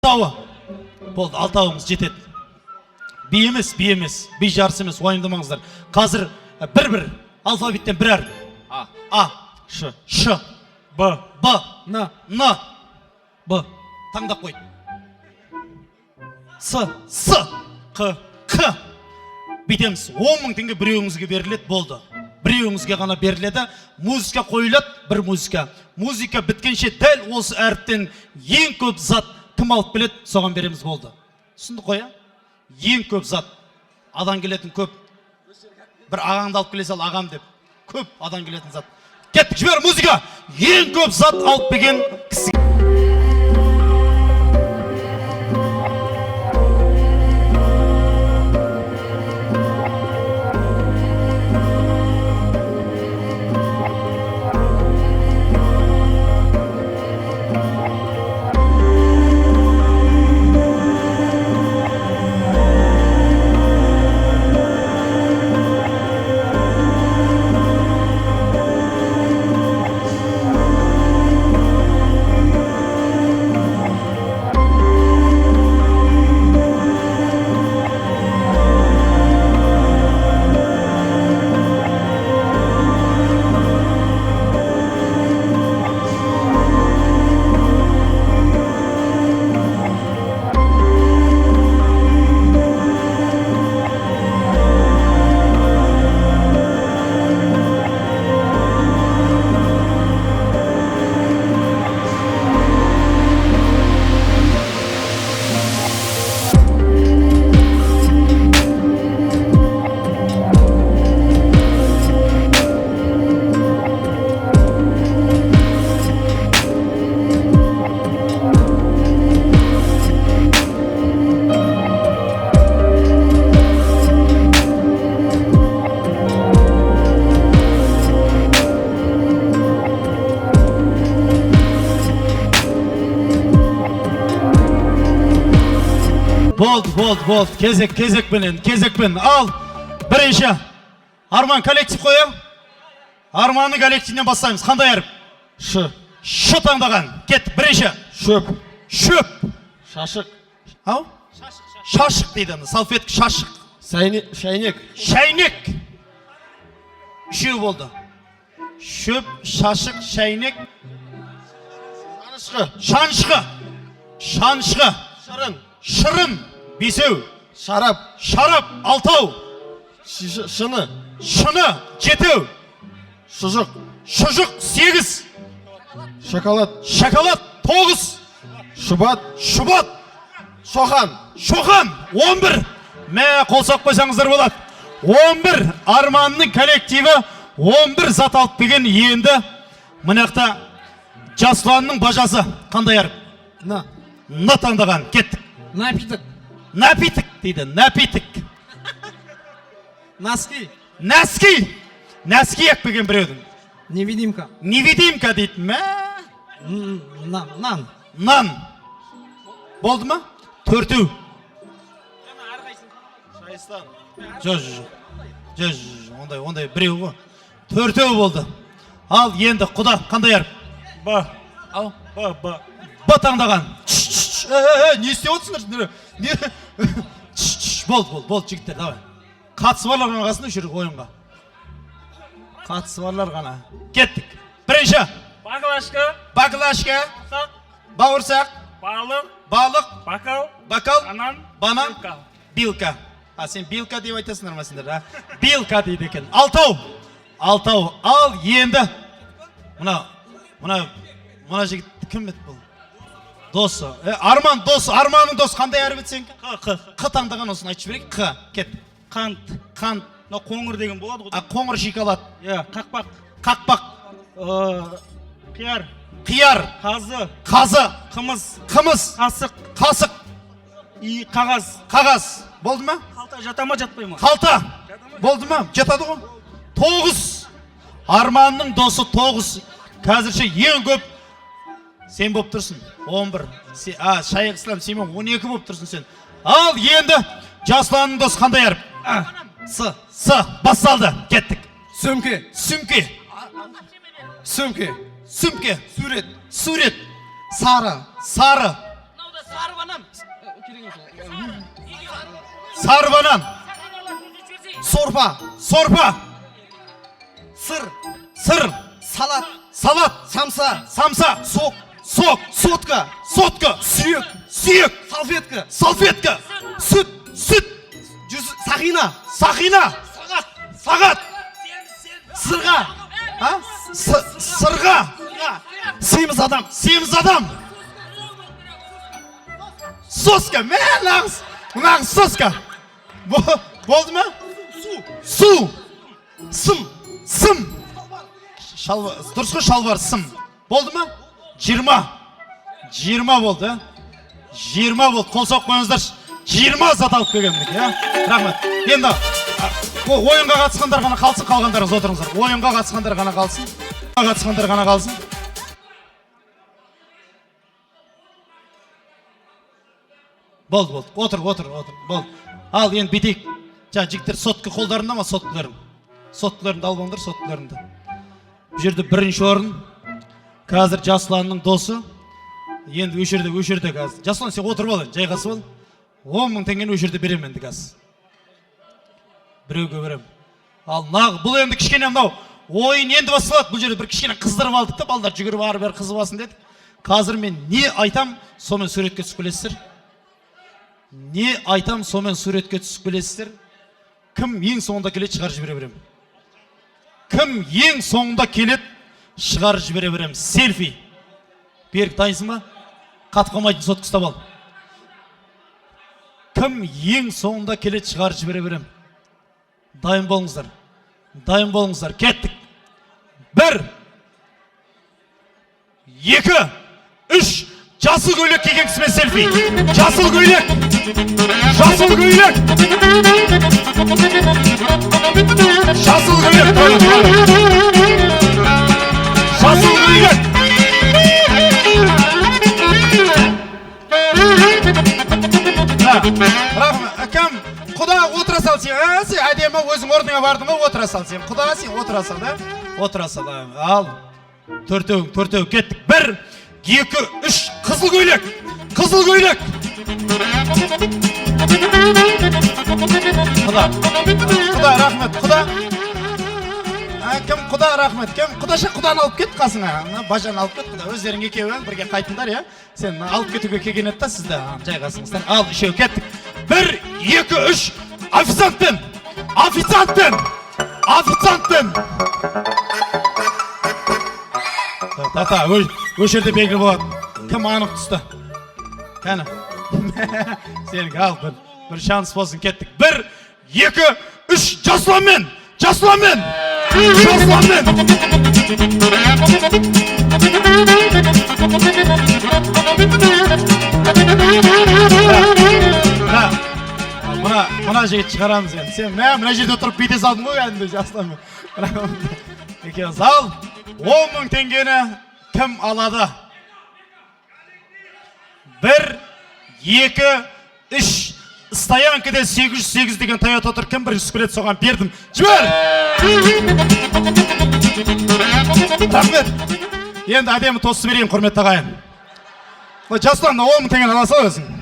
Алтауы болды, алтауымыз жетеді. Би емес, би емес, би жарысы емес, уайымдамаңыздар. Қазір бір бір алфавиттен бір әріп. А. А. Ш. Ш. Б. Б. Н. Н. Б. Таңдап қой. С. С. Қ. К. Бүйтеміз, 10 000 теңге біреуіңізге беріледі, болды. Біреуіңізге ғана беріледі. Музыка қойылады, бір музыка. Музыка біткенше дәл осы әріптен ең көп зат кім алып келеді, соған береміз, болды. Түсіндік қой, иә? Ең көп зат. Адан келетін көп. Бір ағаңды алып келе сал, ағам деп. Көп адан келетін зат. Кеттік, жібер музыка. Ең көп зат алып келген кісі. Болды, болды, болды. Кезек, кезекпенен, кезекпен. Ал, бірінші. Арман коллектив қоям. Арманның коллективінен бастаймыз. Қандай әріп? Ш. Ш таңдаған. Кеттік, бірінші. Шөп. Шөп. Шашық. Ау? Шашық дейді. Салфетка шашық. Шәйнек. Шәйнек. Үшеу болды. Шөп, шашық, шәйнек. Шанышқы. Шанышқы. Шанышқы. Шырын. Шырын. Бесеу. Шарап. Шарап. Алтау. Шыны. Шыны. Жетеу. Шұжық. Шұжық. 8. Шоколад. Шоколад. 9. Шұбат. Шұбат. Шоқан. Шоқан. 11. Мә, қол соғып қойсаңыздар болады. 11. Арманның коллективі 11 зат алып келген. Енді мына жақта Жасұланның бажасы. Қандай әріп? Н. Н таңдаған. Кеттік. Напиток. Напиток дейді. Напиток. Носки. Нәски. Нәски алып келген біреудің. Невидимка. Невидимка дейді. Мә. Нан. Нан. Болды ма? Төртеу. Шайыстан. Жоқ, жоқ, жоқ. Жоқ, жоқ, ондай, ондай біреу ғой. Төртеу болды. Ал енді құда қандай әріп? Б. Ау. Б. Б. Б таңдаған. Чш, чш, чш. Е, е, не істеп отырсыңдар? Не? Чш, чш, болды, болды, болды, жігіттер, давай. Қатысы барлар ғана қалсын осы жерге ойынға. Қатысы барлар ғана. Кеттік. Бірінші. Баклажка, Баклажка, сақ, бауырсақ, балық, балық, бокал, бокал, банан, банан, билка. Билка. А сен билка деп айтасыңдар ма сендер, а? Билка дейді екен. Алтау. Алтау. Ал енді мына мына мына жігіт кім еді бұл? Досы. Арман досы, Арманның досы қандай әріп еді сенікі? Қ, қ. Қ таңдаған, осыны айтып жіберейік. Қ. Кет. Қант. Қант. Мына қоңыр деген болады ғой. А, қоңыр шоколад. Иә, қақпақ. Қақпақ. Қияр, Қияр. қазы, Қазы. қымыз, Қымыз. қасық, Қасық. и қағаз. Қағаз. Болды ма? Қалта жата ма, жатпай ма? Қалта. Болды ма? Жатады ғой. 9. Арманның досы 9. Қазірше ең көп сен болып тұрсың. 11. А, Шайық Ислам, сенімен 12 болып тұрсың сен. Ал енді Жасұланның досы қандай әріп? С. С. Басталды. Кеттік. Сөмке. Сөмке. Сөмке. Сөмке. Сурет. Сурет. Сары. Сары. Сары банан. Банан. Сары банан. Сорпа. Сорпа. Сыр. Сыр. Салат. Салат. Самса. Самса. Сок. Сок. Сотка. Сотка. Сүйек. Сүйек. Салфетка. Салфетка. Сүт. Сүт. Жүз. Сақина. Сақина. Сағат. Сағат. Сырға. А? Сырға. Семіз адам. Семіз адам. Соска. Мә, нағыз. Нағыз соска. Болды ма? Су. Су. Сым. Сым. Шалбар, дұрыс қой, шалбар, сым. Болды ма? 20. 20 болды, ә? 20 болды. Қол соғып қойыңыздаршы. 20 зат алып келген мінекей, иә? Рахмет. Енді ойынға қатысқандар ғана қалсын, қалғандарыңыз отырыңыздар. Ойынға қатысқандар ғана қалсын. Қатысқандар ғана қалсын. Болды, болды. Отыр, отыр, отыр. Болды. Ал енді бүйтейік. Жаңа жігіттер, сотка қолдарында ма, соткаларың? Соткаларыңды алып алыңдар, соткаларыңды. Бұл жерде бірінші орын қазір Жасұланның досы. Енді осы жерде, осы жерде қазір. Жасұлан, сен отырып ал енді, жайғасып ал. 10 000 теңгені осы жерде беремін енді қазір. Біреуге беремін. Ал нағы, бұл енді кішкене мынау ойын енді басталады. Бұл жерде бір кішкене қыздырып алдық та, балдар жүгіріп ары бері қызып алсын дедік. Қазір мен не айтам, сонымен суретке түсіп келесіздер. Не айтам, сонымен суретке түсіп келесіздер. Кім ең соңында келеді, шығарып жібере беремін. Кім ең соңында келеді, шығарып жібере беремін. Селфи. Берік, дайынсың ба? Қатып қалмайтын сотка ұстап ал. Кім ең соңында келеді, шығарып жібере беремін. Дайын болыңыздар. Дайын болыңыздар. Кеттік. Бір, екі, үш. Жасыл көйлек киген кісімен селфи. Жасыл көйлек. Жасыл көйлек. Жасыл көйлек. Жасыл көйлек. Рахмет. Кім? Құда, отыра сал сен. А, сен әдемі өзің орныңа бардың ғой, отыра сал сен. Құда, сен отыра сал, да? Отыра сал. Ал. Төртеу, төртеу, кеттік. Бір, екі, үш. Қызыл көйлек. Қызыл көйлек. Құда. Құда, рахмет. Құда. А, кім құда, рахмет. Кім? Құдаша, құданы алып кет қасыңа. Мына бажаны алып кет, құда. Өздерің екеуі бірге қайтыңдар, иә? Сен алып кетуге келген еді да сізді. Жайғасыңыздар. Ал, үшеу, кеттік. Бір, екі, үш. Официантпен. Официантпен. Официантпен. Та, та, осы жерде белгілі болады. Кім анық түсті? Кәні. Сенікі, ал бір шанс болсын, кеттік. Бір, екі, үш. Жасұланмен. Жасұланмен. Жасұланмен. Мына, мына, мына жігіт шығарамыз енді. Сен мә, мына жерде тұрып бүйте салдың ғой кәдімгі Жасұланмен. Екеуміз. Ал, 10 000 теңгені кім алады? Бір, екі, үш. Стоянкаде 808 деген Тойота тұр. Кім бірінші келеді, соған бердім. Жібер! Рахмет. Енді әдемі тосты берейін, құрметті ағайын. Жасұлан, 10 000 теңгені ала сал өзің.